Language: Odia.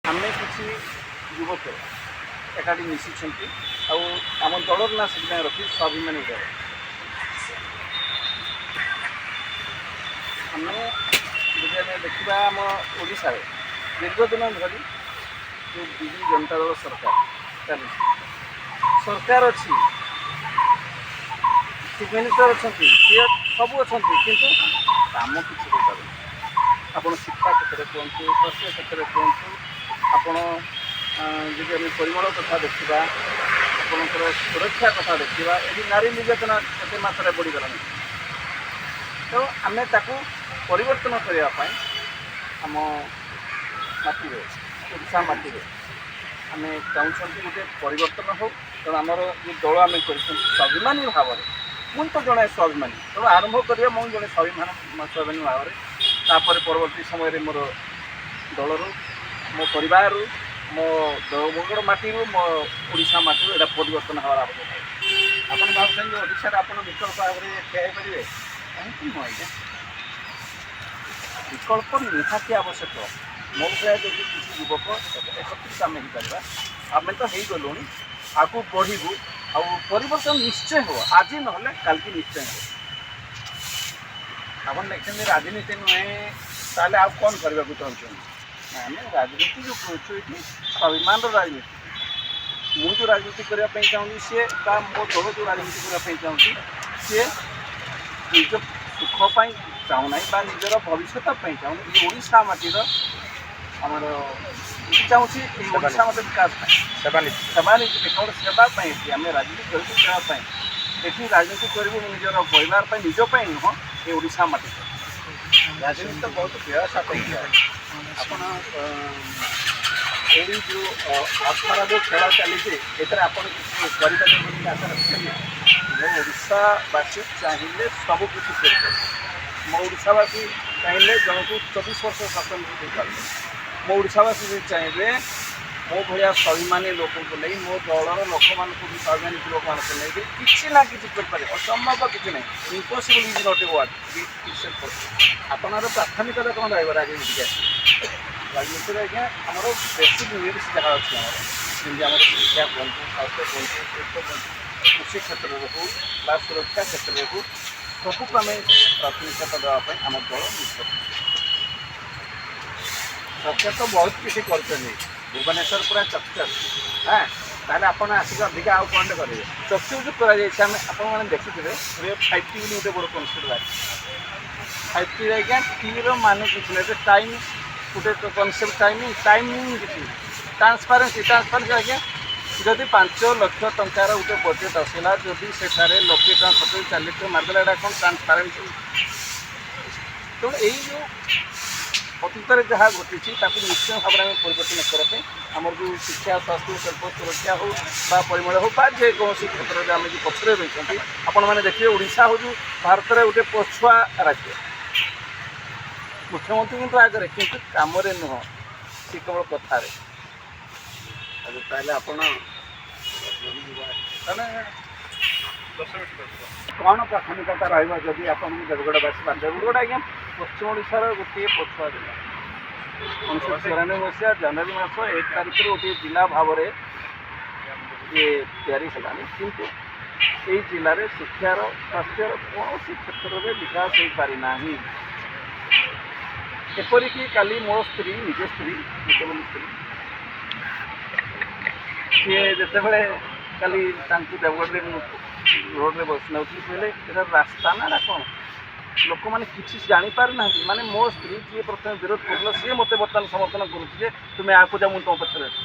ଆମେ କିଛି ଯୁବକ ଏକାଠି ମିଶିଛନ୍ତି ଆଉ ଆମ ଦଳର ନାଁ ସେଥିପାଇଁ ରଖି ସ୍ୱାଭିମାନୀ ଦଳ। ଆମେ ଯଦି ଆମେ ଦେଖିବା, ଆମ ଓଡ଼ିଶାରେ ଦୀର୍ଘ ଦିନ ଧରି ଯେଉଁ ବିଜୁ ଜନତା ଦଳ ସରକାର ଚାଲିଛି, ସରକାର ଅଛି, ଚିଫ୍ ମିନିଷ୍ଟର ଅଛନ୍ତି, ସିଏ ସବୁ ଅଛନ୍ତି, କିନ୍ତୁ କାମ କିଛି ହେଇପାରୁନି। ଆପଣ ଶିକ୍ଷା କ୍ଷେତ୍ରରେ କୁହନ୍ତୁ, ସ୍ୱାସ୍ଥ୍ୟ କ୍ଷେତ୍ରରେ କୁହନ୍ତୁ, ଆପଣ ଯଦି ଆମେ ପରିମଳ କଥା ଦେଖିବା, ଆପଣଙ୍କର ସୁରକ୍ଷା କଥା ଦେଖିବା, ଏଠି ନାରୀ ନିର୍ଯାତନା କେତେ ମାତ୍ରାରେ ବଢ଼ିଗଲାଣି। ତେଣୁ ଆମେ ତାକୁ ପରିବର୍ତ୍ତନ କରିବା ପାଇଁ ଆମ ମାଟିରେ, ଓଡ଼ିଶା ମାଟିରେ ଆମେ ଚାହୁଁଛନ୍ତି ଗୋଟେ ପରିବର୍ତ୍ତନ ହେଉ। ତେଣୁ ଆମର ଯେଉଁ ଦଳ ଆମେ କରିଛନ୍ତି ସ୍ୱାଭିମାନୀ ଭାବରେ, ମୁଁ ତ ଜଣେ ସ୍ୱାଭିମାନୀ, ତେଣୁ ଆରମ୍ଭ କରିବା ମୁଁ ଜଣେ ସ୍ୱାଭିମାନୀ ଭାବରେ। ତାପରେ ପରବର୍ତ୍ତୀ ସମୟରେ ମୋର ଦଳରୁ, ମୋ ପରିବାରରୁ, ମୋ ଦେବଗଡ଼ ମାଟିରୁ, ମୋ ଓଡ଼ିଶା ମାଟିରୁ ଏଇଟା ପରିବର୍ତ୍ତନ ହେବାର ଆବଶ୍ୟକ। ଆପଣ ଭାବୁଛନ୍ତି ଓଡ଼ିଶାରେ ଆପଣ ବିକଳ୍ପ ଭାବରେ ଠିଆ ହେଇପାରିବେ? କାହିଁକି ନୁହଁ ଆଜ୍ଞା, ବିକଳ୍ପ ନିହାତି ଆବଶ୍ୟକ। ମୋ ଭଳିଆ ଯଦି କିଛି ଯୁବକ ଏକତ୍ରିତ ଆମେ ହେଇପାରିବା, ଆମେ ତ ହେଇଗଲୁଣି, ଆଗକୁ ବଢ଼ିବୁ ଆଉ ପରିବର୍ତ୍ତନ ନିଶ୍ଚୟ ହେବ। ଆଜି ନହେଲେ କାଲିକି ନିଶ୍ଚୟ ହେବ। ଆପଣ ଲେଖିଛନ୍ତି ରାଜନୀତି ନୁହେଁ, ତାହେଲେ ଆଉ କ'ଣ କରିବାକୁ ଚାହୁଁଛନ୍ତି? ଆମେ ରାଜନୀତି ଯେଉଁ କରୁଛୁ ଏଠି ସ୍ୱାଭିମାନର ରାଜନୀତି। ମୁଁ ଯେଉଁ ରାଜନୀତି କରିବା ପାଇଁ ଚାହୁଁଛି ସିଏ ବା ମୋ ଦଳ ଯେଉଁ ରାଜନୀତି କରିବା ପାଇଁ ଚାହୁଁଛି, ସିଏ ନିଜ ସୁଖ ପାଇଁ ଚାହୁଁନାହିଁ ବା ନିଜର ଭବିଷ୍ୟତ ପାଇଁ ଚାହୁଁନି। ଏଇ ଓଡ଼ିଶା ମାଟିର ଆମର ଚାହୁଁଛି ଏଇ ଓଡ଼ିଶା ମାଟିର ବିକାଶ ପାଇଁ। ସେବା ନୀତି। ସେବା ନୀତି, କେବଳ ସେବା ପାଇଁ। ଏଠି ଆମେ ରାଜନୀତି କରିବୁ ସେବା ପାଇଁ। ଏଠି ରାଜନୀତି କରିବୁ ନିଜର ପରିବାର ପାଇଁ, ନିଜ ପାଇଁ ନୁହଁ, ଏ ଓଡ଼ିଶା ମାଟି ପାଇଁ। ରାଜନୀତି ତ ବହୁତ ବ୍ୟୟ ସାପେକ୍ଷ। ଆପଣ ଏଇ ଯେଉଁ ଅର୍ଥର ଯେଉଁ ଖେଳ ଚାଲିଛି, ଏଥିରେ ଆପଣ କିଛି କରିପାରିବେ ବୋଲି ଆଶା ରଖିଛନ୍ତି? ମୋ ଓଡ଼ିଶାବାସୀ ଚାହିଁଲେ ସବୁ କିଛି କରିପାରିବେ। ମୋ ଓଡ଼ିଶାବାସୀ ଚାହିଁଲେ ଜଣକୁ 24 ବର୍ଷ ଶାସନ ଦେଇପାରିବେ। ମୋ ଓଡ଼ିଶାବାସୀ ଯଦି ଚାହିଁବେ, ମୋ ଭଳିଆ ସ୍ୱାଭିମାନୀ ଲୋକଙ୍କୁ ନେଇ, ମୋ ଦଳର ଲୋକମାନଙ୍କୁ ବି, ସ୍ୱାଭିମାନୀ ଲୋକମାନଙ୍କୁ ନେଇକି କିଛି ନା କିଛି କରିପାରିବେ। ଅସମ୍ଭବ କିଛି ନାହିଁ। Impossible is not a word, it's a possible. ଆପଣଙ୍କର ପ୍ରାଥମିକତା କ'ଣ ରହିବ ରାଜନୀତିରେ? ରାଜନୀତିରେ ଆଜ୍ଞା, ଆମର ବେସିକ୍ ନିଡ୍ସ ଯାହା ଅଛି ଆମର, ଯେମିତି ଆମର ଶିକ୍ଷା କୁହନ୍ତୁ, ସ୍ୱାସ୍ଥ୍ୟ କୁହନ୍ତୁ, ଶିଳ୍ପ କୁହନ୍ତୁ, କୃଷି କ୍ଷେତ୍ରରେ ହଉ ବା ସୁରକ୍ଷା କ୍ଷେତ୍ରରେ ହଉ, ସବୁକୁ ଆମେ ପ୍ରାଥମିକତା ଦେବା ପାଇଁ ଆମ ଦଳ ନିଷ୍ପତ୍ତି। ସରକାର ତ ବହୁତ କିଛି କରୁଛନ୍ତି, ଭୁବନେଶ୍ୱର ପୁରା ଚକଚକ। ହଁ, ତାହେଲେ ଆପଣ ଆସିକି ଅଧିକା ଆଉ କ'ଣଟେ କରିବେ? ଚକଚକ ଯେଉଁ କରାଯାଇଛି, ଆମେ ଆପଣମାନେ ଦେଖିଥିବେ, ଏବେ 5T ବୋଲି ଗୋଟେ ବଡ଼ କନସେପ୍ଟ ବାହାରିଛି। 5Tରେ ଆଜ୍ଞା ଟିର ମାନେ କିଛି ନାହିଁ। ଏବେ ଟାଇମ୍ ଗୋଟେ କନସେପ୍ଟ, ଟାଇମିଂ, ଟାଇମିଂ କିଛି ନାହିଁ। ଟ୍ରାନ୍ସପାରେନ୍ସି, ଟ୍ରାନ୍ସପାରେନ୍ସି ଆଜ୍ଞା, ଯଦି 5 ଲକ୍ଷ ଟଙ୍କାର ଗୋଟେ ବଜେଟ୍ ଆସିଲା, ଯଦି ସେଠାରେ ଲକ୍ଷେ ଟଙ୍କା ଖର୍ଚ୍ଚ, 4 ଲକ୍ଷ ମାରିଦେଲା, ଏଇଟା କ'ଣ ଟ୍ରାନ୍ସପାରେନ୍ସି? ତେଣୁ ଏଇ ଯେଉଁ ଅତୀତରେ ଯାହା ଘଟିଛି, ତାକୁ ନିଶ୍ଚୟ ଭାବରେ ଆମେ ପରିବର୍ତ୍ତନ କରିବା ପାଇଁ ଆମର ଯେଉଁ ଶିକ୍ଷା, ସ୍ୱାସ୍ଥ୍ୟ, ଶିଳ୍ପ, ସୁରକ୍ଷା ହେଉ ବା ପରିମଳ ହେଉ ବା ଯେକୌଣସି କ୍ଷେତ୍ରରେ ଆମେ ଯେଉଁ ପଛରେ ରହିଛନ୍ତି, ଆପଣମାନେ ଦେଖିବେ, ଓଡ଼ିଶା ହେଉଛି ଭାରତରେ ଗୋଟେ ପଛୁଆ ରାଜ୍ୟ। ମୁଖ୍ୟମନ୍ତ୍ରୀ କିନ୍ତୁ ଆଗରେ, କିନ୍ତୁ କାମରେ ନୁହଁ, ସେ କେବଳ କଥାରେ। ଆଚ୍ଛା, ତାହେଲେ ଆପଣ ତାହେଲେ କ'ଣ ପ୍ରାଥମିକତା ରହିବ ଯଦି ଆପଣଙ୍କୁ ଦେବଗଡ଼ବାସୀ ବାଛ? ଦେବଗଡ଼ ଆଜ୍ଞା ପଶ୍ଚିମ ଓଡ଼ିଶାର ଗୋଟିଏ ପଛୁଆ ଜିଲ୍ଲା। 1994 ମସିହା ଜାନୁଆରୀ ମାସ 1 ତାରିଖରୁ ଗୋଟିଏ ଜିଲ୍ଲା ଭାବରେ ଇଏ ତିଆରି ହେଲାଣି, କିନ୍ତୁ ଏଇ ଜିଲ୍ଲାରେ ଶିକ୍ଷାର, ସ୍ୱାସ୍ଥ୍ୟର କୌଣସି କ୍ଷେତ୍ରରେ ବିକାଶ ହୋଇପାରିନାହିଁ। ଏପରିକି କାଲି ମୋ ସ୍ତ୍ରୀ, ନିଜ ସ୍ତ୍ରୀ, ମୁଖ୍ୟମନ୍ତ୍ରୀ ସ୍ତ୍ରୀ, ସିଏ ଯେତେବେଳେ କାଲି ତାଙ୍କୁ ଦେବଗଡ଼ରେ ମୁଁ ରୋଡ଼ରେ ବସି ନେଉଥିଲି, କହିଲେ, "ଏଇଟା ରାସ୍ତା ନା ଏଇଟା କ'ଣ?" ଲୋକମାନେ କିଛି ଜାଣିପାରୁନାହାନ୍ତି। ମାନେ ମୋ ସ୍ତ୍ରୀ ଯିଏ ପ୍ରଥମେ ବିରୋଧ କରୁଥିଲା, ସିଏ ମୋତେ ବର୍ତ୍ତମାନ ସମର୍ଥନ କରୁଛି ଯେ ତୁମେ ଆଗକୁ ଯାଅ, ମୁଁ ତୁମ ପଛରେ ଅଛି।